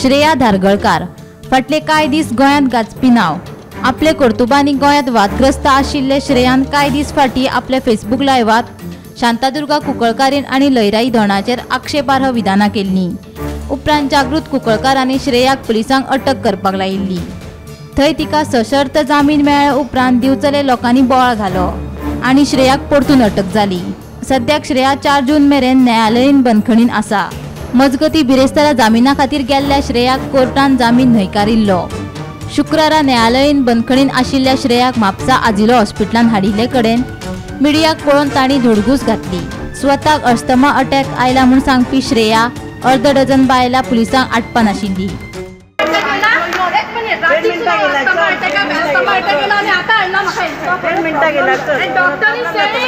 श्रेया धारगळकार फाटले कांय दीस गोंयांत गाजपी नांव. आपले कर्तुबांनी गोंयांत वादग्रस्त आशिल्ले श्रेयान कांय दीस फाटीं आपल्या फेसबूक लायव्हात शांतादुर्गा कुंकळकारीन आनी लयराई धोणाचेर आक्षेपार्ह विधानां केल्लीं. उपरांत जागृत कुंकळकारांनी श्रेयाक पुलिसांक अटक करपाक लायिल्ली. थंय तिका सशर्त जामीन मेळ्ळ्या उपरांत दिवचले लोकांनी बोवाळ घालो आनी श्रेयाक परतून अटक जाली. सद्याक श्रेया 4 जून मेरेन न्यायालयीन बंदखणीन आसा. मजगती बिरेस्तारा जामिना खातीर गेल्ल्या श्रेयाक कोर्टान जामीन न्हयकारिल्लो. शुक्रारा न्यायालयीन बंदखणीन आशिल्ल्या श्रेयाक म्हापसा आजिलो हॉस्पिटलान हाडिल्ले कडेन मिडियाक पळोवन तांणी धुडगूस घातली. स्वताक अस्थमा अटॅक आयला म्हूण सांगपी श्रेया अर्द डझन बायलां पुलिसांक आटपान आशिल्ली.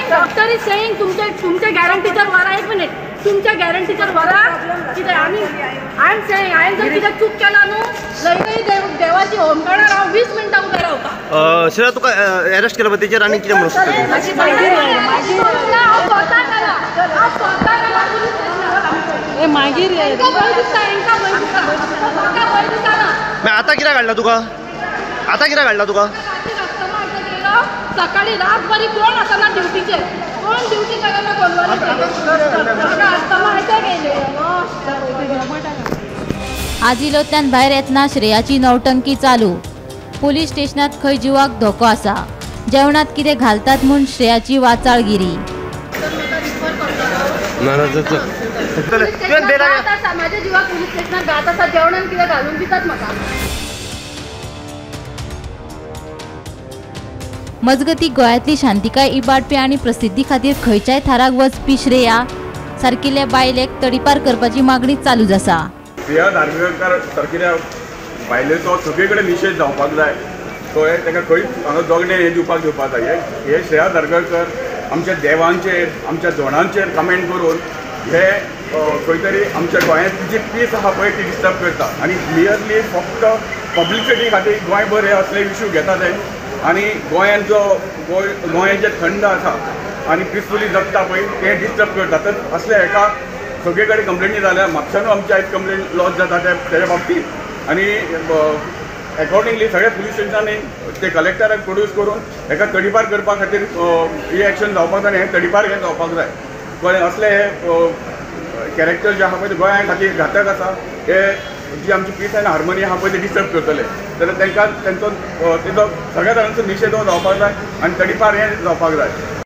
डॉक्टर is saying तुमच्या गॅरंटीचेर व्हरा. एक मिनिट, तुमच्या गॅरंटीचेर व्हरा कितें. आनी I am saying हांवें जर कितें चूक केला न्हू लयराई देवाची होमखणार हांव 20 मिनटां उबें रावता. श्रेया, तुका अरेस्ट केला तेजेर आनी कितें म्हणूंक सोदता? हांव स्वता गेला, हांव स्वता गेला पुलीस स्टेशनार. मागीर हेंकां भंय दिसता, हेंकां भंय दिसता, म्हाका भंय दिसना. आतां कित्याक हाडला तुका? आतां कित्याक हाडला तुका? सकाळी रातभरी कोण आसना ड्युटीचेर, कोण ड्युटी करना. आजिलोंतल्यान भायर येतना श्रेयाची नौटंकी चालू. पुलीस स्टेशनात खंय जिवाक धोको आसा, जेवणात कितें घालतात म्हूण श्रेयाची वाचाळगिरी. माझ्या जिवाक पुलीस स्टेशनात घात आसा, जेवणात कितें घालून दितात म्हाका. मजगती गोंयांतली शांतिकाय इबाडपी आनी प्रसिद्धी खातीर खंयच्याय थाराक वचपी श्रेया सारकिल्ल्या बायलेक तडीपार करपाची मागणी चालूच आसा. श्रेया धारगळकार सारकिल्या बायलेचो सगळे कडेन निशेध जावपाक जाय. तो ताका खंयच हांगा जगणें हें दिवपाक दिवपाक जाय. हे श्रेया धारगळकर आमच्या देवांचेर, आमच्या धोणांचेर कमेंट करून हे खंय तरी आमच्या गोंयांतली जी पीस आसा पळय ती डिस्टर्ब करता. आनी क्लियरली फक्त पब्लिसिटी खातीर गोंयभर हे असले इश्यू घेता ते. आनी गोंयांत जो गोंयांत जे थंड आसा आनी पिसफुली जगता पळय तें डिस्टर्ब करता. तर असले हेका सगळे कडेन कंप्लेनी जाल्या. म्हापशानूय आमची आयज कंप्लेन लॉज जाता तेज्या बाबतींत. आनी एकॉर्डिंगली सगळ्या पुलीस स्टेशनांनी ते कलेक्टराक प्रोड्यूस करून हेका तडीपार करपा खातीर ही एक्शन जावपाक जाय आनी हें तडीपार हें जावपाक जाय. कळ्ळें? असले हे कॅरेक्टर जे आहा पळय ते गोंया खातीर घातक आसा. हे जी आमची पीस आनी हार्मोनी आहा पळय ते डिस्टर्ब करतले. जाल्यार तांकां तेंचो तेजो सगळ्या जाणांचो निशेध जावपाक जाय आनी तडीपार हें जावपाक जाय.